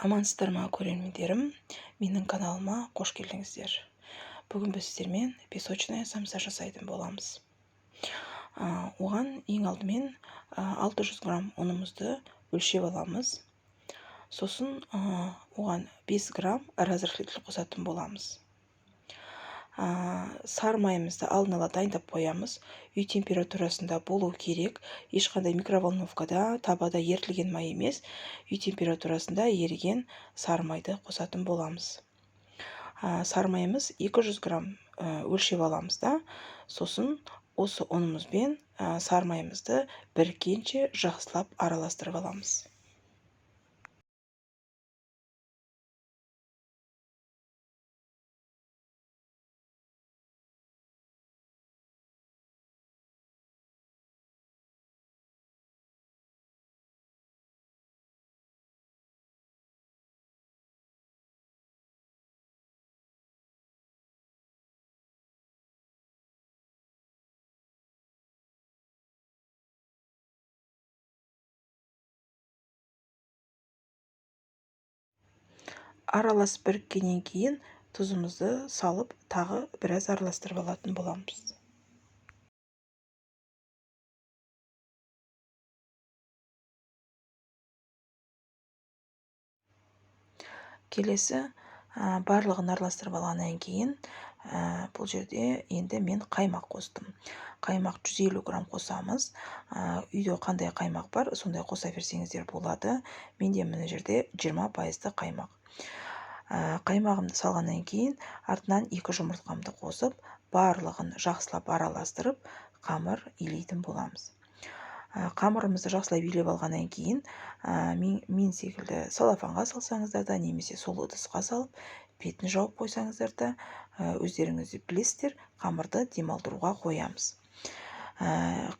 Амансыздар ма, көрермендерім? Менің каналыма қош келдіңіздер. Бүгін біз сіздермен песочная самса жасайтын боламыз. Оған ең алдымен 600 грамм ұнымызды өлшеп аламыз. Сосын оған 5 грамм разрыхлитель қосатын боламыз. Сары майымызды алдын ала дайындап қоямыз. Үй температурасында болу керек. Ешқандай микроволновкада, табада ерітілген май емес. Үй температурасында еріген сары майды қосатын боламыз. Сары майымыз 200 грамм өлшеп аламыз да, сосын осы ұнымызбен сары майымызды біріккенше жақсылап араластырып аламыз. Араласып біріккеннен кейін тұзымызды салып, тағы біраз араластырып алатын боламыз. Келесі барлығын араластырып алғаннан кейін бұл жерде енді мен қаймақ қостым. Қаймақ 150 грамм қосамыз. Үйде қандай қаймақ бар, сондай қоса берсеңіздер болады. Менде мына жерде 20% қаймақ. Қаймағымды салғаннан кейін артынан 2 жұмыртқамды қосып, барлығын жақсылап араластырып, қамыр илейтін боламыз. Қамырымызды жақсылап илеп алғаннан кейін, мен секілді салафанға салсаңыздар да, немесе сол ыдысқа салып, бетін жауып қойсаңыздар да, өздеріңіз білесіздер, қамырды демалдыруға қоямыз.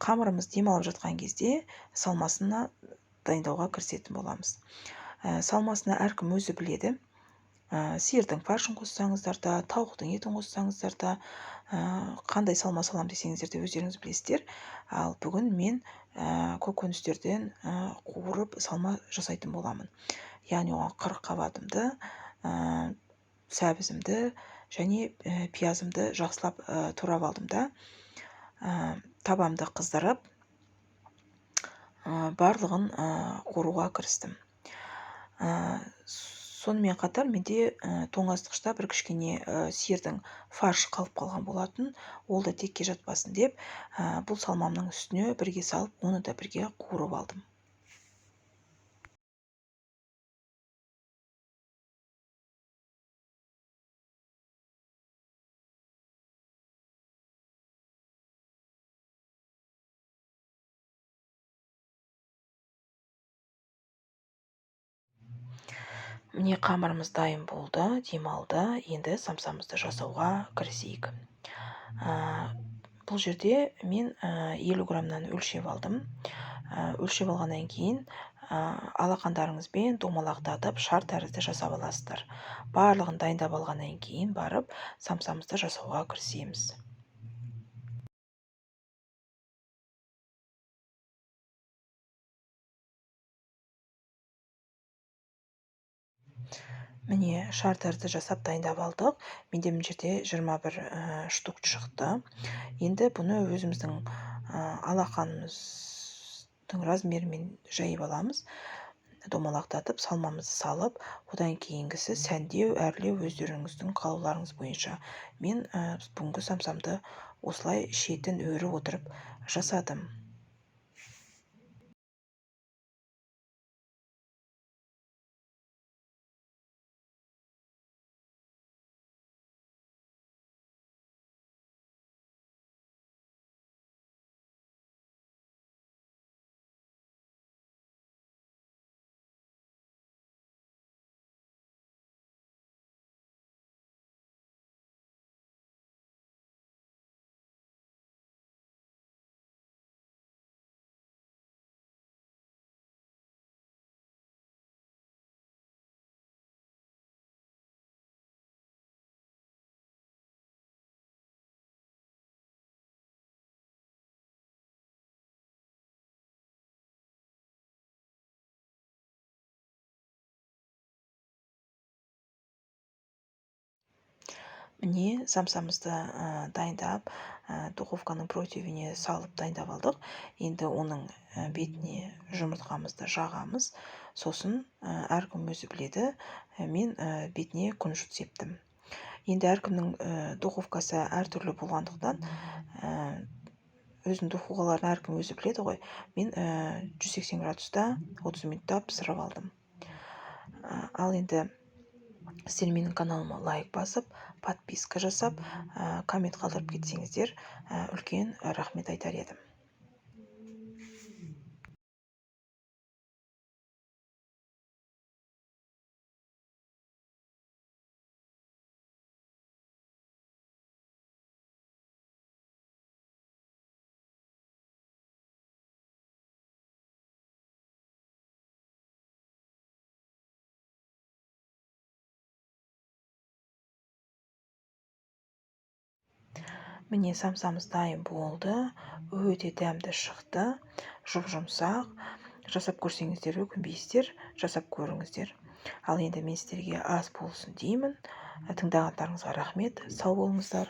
Қамырымыз демалып жатқан кезде салмасына дайындауға кірісетін боламыз. Салмасына әркім өзі біледі. Сиырдың фаршын қоссаңыздар да, тауықтың етін қоссаңыздар да, қандай салма салам десеңіздер де өздеріңіз білесіздер. Ал бүгін мен көкөністерден қуырып салма жасайтын боламын. Яғни оған 40 қабатымды, сәбізімді және пиязымды жақсылап турап алдым да, табамды қыздырып, барлығын қуыруға кірістім. Сонымен қатар менде тоңазытқышта бір кішкене сиырдың фаршы қалып қалған болатын. Ол да текке жатпасын деп, бұл салмамның үстіне бірге салып, оны да бірге қуырып алдым. Міне қамырымыз дайын болды, демалды. Енді самсамызды жасауға кірісейік. Бұл жерде мен 50 граммнан өлшеп алдым. Өлшеп алғаннан кейін, алақандарыңызбен домалақтатып, шар тәрізді жасап аласыздар. Барлығын дайындап алғаннан кейін барып самсамызды жасауға кірісеміз. Міне шар тәрізді жасап дайындап алдық. Менде мына жерде 21 штук шықты. Енді бұны өзіміздің алақанымыздың размерімен жайып аламыз. Домалақтатып, салмамызды салып, одан кейінгісі сәндеу, әрлеу өздеріңіздің қалауларыңыз бойынша. Мен бүгінгі самсамды осылай шетін өріп отырып жасадым. Міне, самсамызды дайындап, духовканың противеніне салып дайындап алдық. Енді оның бетіне жұмыртқамызды жағамыз. Сосын әркім өзі біледі, мен бетіне күнжіт септім. Енді әркімнің духовкасы әртүрлі болғандықтан, өзінің духовкаларын әркім өзі біледі ғой. Мен 180 градуста 30 минутта пісіріп алдым. Ал енді сіздер менің каналыма лайк басып, подписка жасап, коммент қалдырып кетсеңіздер, үлкен рахмет айтар едім. Міне, самсамыз дайын болды, өте дәмді шықты, жұп-жұмсақ. Жасап көрсеңіздер өкінбейсіздер, жасап көріңіздер. Ал енді мен сіздерге ас болсын деймін. Тыңдағандарыңызға рахмет, сау болыңыздар.